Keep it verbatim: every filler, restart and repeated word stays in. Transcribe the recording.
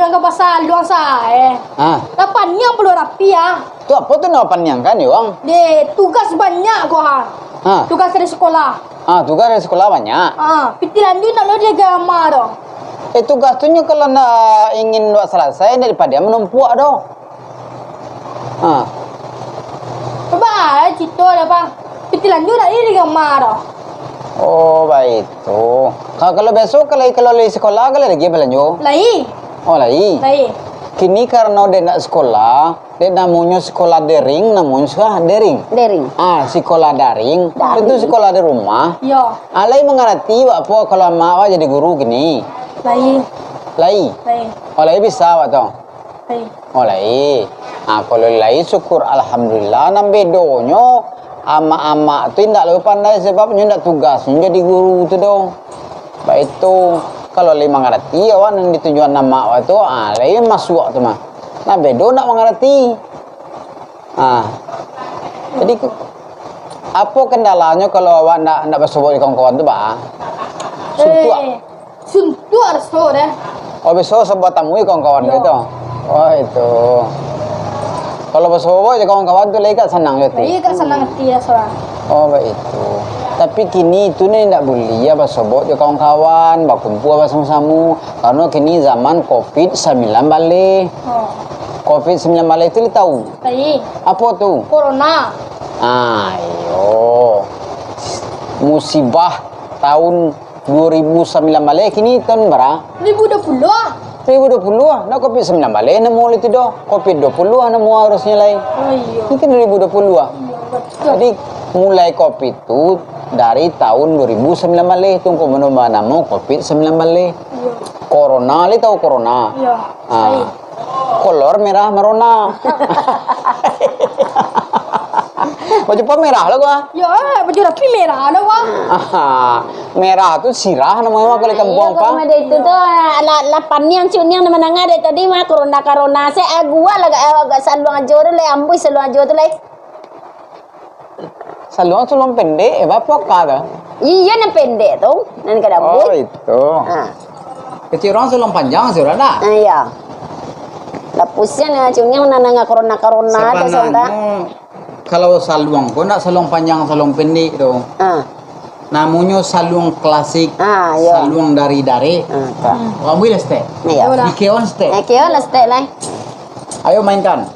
Nan ka pasaluang sae. Ah. Lah paniang pulo rapi, ah. Tu apo tu nan paniang kan, yo, Bang? Deh, tugas banyak ko, ah. Ah. Tugas dari sekolah. Ah, tugas dari sekolah banyak. Ah, pitih lanjut nak lo dia gama tu. Eh, tugas tu nyo kalau nak ingin buat selesai, nak dipadiam manumpuak tu. Ha. Cubo ai cito dek, Bang. Pitih lanjut dak iri gama doh. Oh, baitu. Ka-, kalau biaso, kalau, kalau lai sikola, kalau lai balanjo? Lai. Oh, lai. Lai. Kini karano dek ndak sikola, dek namonyo sikola daring, namonyo sikola daring. Daring. Ah, sikola daring. Daring. Tantu sikola di rumah. Yo. Ah, lai mangarati wak apo kalau amak wak jadi guru kini? Lai. Lai. Lai. Oh, lai bisa wak tu. Lai. Oh, lai. Ah, kalau lai, syukur, alhamdulillah. Nan bedonyo, amak-amak tu indak lalu pandai, sabab nyo indak tugasnyo jadi guru tu doh. Baitu, kalau lai mangarati awak nan ditujuan amak awak tu, ah, lai masuak tu mah. Nah, bedo ndak mangarati. Ah. Jadi, ku-, apo kandalanyo kalau awak ndak, ndak basobok jo kawan-kawan tu, baa? Suntuak. Eh. Suntuak raso deh. Oh, biaso sabuah tamui kawan-kawan. Yo. Gitu. Oh, itu. Kalau basobok jo kawan-kawan tu, lai agak sanang jo ati. Lai agak sanang ati lah, sorang. Oh, baitu. Tapi kini tu ni ndak buliah basobok jo kawan-kawan, bakumpua basamo-samo. Karano kini zaman covid sambilan baleh. Oh. Covid sambilan baleh tu lai tau? Lai. Apo tu? Corona. Ah, iyo. Musibah tahun duo ribu sambilan baleh, kini tahun bara? Duo ribu duo puluah. Duo ribu duo puluah, ndak covid sambilan baleh namo lai tu doh. Covid duo puluah namo harusnyo lai. Oh, iyo. Ini kan duo ribu duo puluah. Iyo, batua. Jadi, mulai covid tu dari tahun duo ribu sambilan baleh tu, ko mano banamo covid sambilan baleh. Iyo. Corona, lai tau corona? Iyo. Ah. Sai. Kolor merah merona. Baju pa merah lah gua. Yo, baju rapi merah lah gua. Aha, merah tu sirah namonyo kalau di kampuang. Iyo, pa. Kalau mode itu tu, lah, lah paniang cuniang nan mandanga dari tadi mah, corona-corona. Sa-, ah, gua lah agak, agak saluang ajo tu lai, ambuih saluang ajo tu lai. Saluang, saluang pendek, eh, bapo ka tu? Iyo, nan pendek tu, nan ka diambuih. Oh, itu. Ha. Kecek urang saluang panjang, surang dak? Ah, iyo. Lah pusiang dengan cuniang nan nanga corona-corona tu, sabananyo, kalau saluang ko ndak saluang panjang, saluang pendek tu. Ha. Namonyo saluang klasik, ah, iyo, saluang dari darek. Ah, tu. Wak ambuih lah saketek. Iyo. Di keon saketek. Eh, keon lah saketek lai. Ayo mainkan.